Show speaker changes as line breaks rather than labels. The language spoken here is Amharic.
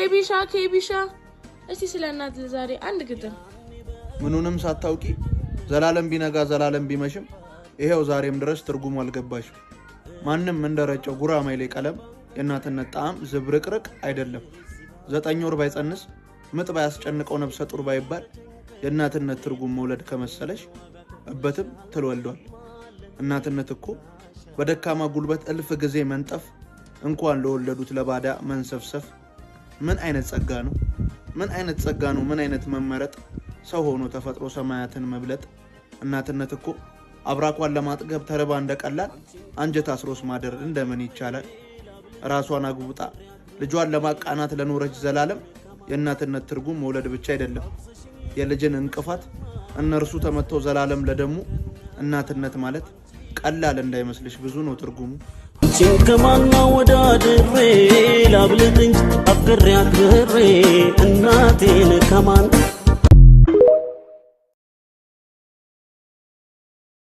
ኬቢሻ ኬቢሻ፣ እስቲ ስለ እናት ለዛሬ አንድ ግጥም።
ምኑንም ሳታውቂ ዘላለም ቢነጋ ዘላለም ቢመሽም ይሄው ዛሬም ድረስ ትርጉሙ አልገባሽም። ማንም እንደረጨው ጉራማይሌ ቀለም የእናትነት ጣዕም ዝብርቅርቅ አይደለም። 9 ወር ባይጸንስ ምጥ ባያስጨንቀው ነብሰ ጡር ባይባል የእናትነት ትርጉም መውለድ ከመሰለሽ እበትም ትል ወልዷል። እናትነት እኮ በደካማ ጉልበት እልፍ ጊዜ መንጠፍ፣ እንኳን ለወለዱት ለባዳ መንሰፍሰፍ ምን አይነት ጸጋ ነው? ምን አይነት ጸጋ ነው? ምን አይነት መመረጥ! ሰው ሆኖ ተፈጥሮ ሰማያትን መብለጥ። እናትነት እኮ አብራኳን ለማጥገብ ተርባ እንደቀላል አንጀት አስሮስ ማደር እንደምን ይቻላል? ራሷን አጉብጣ ልጇን ለማቃናት ለኖረች ዘላለም የእናትነት ትርጉም መውለድ ብቻ አይደለም። የልጅን እንቅፋት እነርሱ ተመተው ዘላለም ለደሙ እናትነት ማለት ቀላል እንዳይመስልሽ ብዙ ነው ትርጉሙ።
አንቺን ከማና ወዳድሬ ላብልጥ እንጂ አፍቅሬ አክብሬ እናቴን ከማን